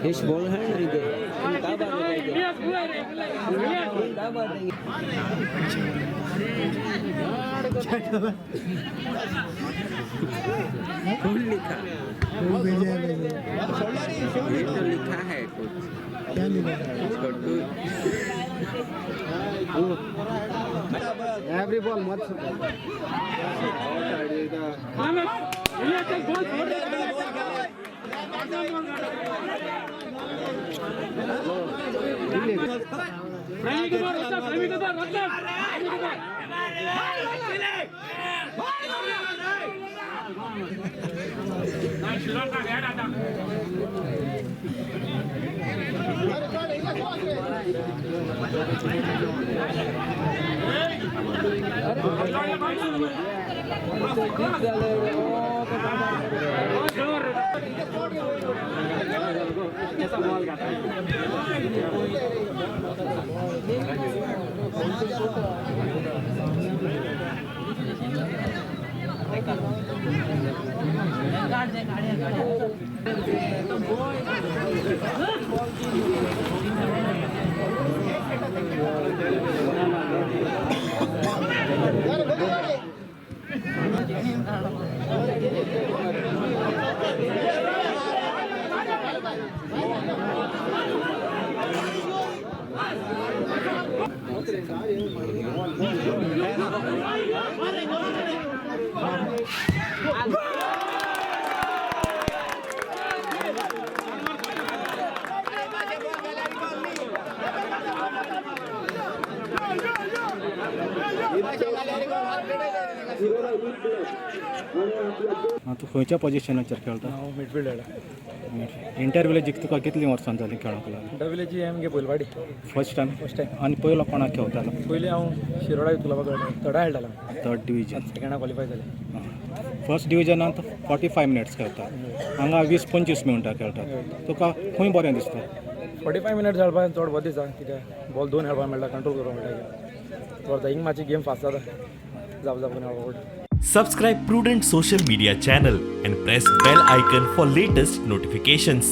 इस ball है ना इधर क्या बात है, क्या बात है। कौन लिखा? ये तो लिखा है कुछ। क्या लिखा है? छोटू। एवरी बॉल मत। हां, तूं खंयच्या पोजिशनाचेर खेळटा? हांव मिडफिल्डर. इंटरव्यूला जिख तुका कितलीं वर्सां जालीं खेळोंक लागलो? डब्ल्यूजी आमगे पयलवाडी. First time? First time. आनी पयलो कोणाक खेळतालो? पयलीं हांव शिरोडा युथ क्लबा कडेन थर्डा खेळटालो. Third division. सेकंडा क्वॉलिफाय जालें. फर्स्ट डिविजनांत 45 मिनट्स खेळतात, हांगा 20-25 मिनटां खेळटात. तुका खंय बरें दिसता? 45 मिनट्स खेळपाक चड बरें दिसता, कित्याक बॉल दोन खेळपाक मेळटा, कंट्रोल करपाक मेळटा. वर्सा हिंग मातशी गेम फास्ट जाता, जाप जाप करून खेळपाक पडटा. Subscribe Prudent Social Media channel and press bell icon for latest notifications.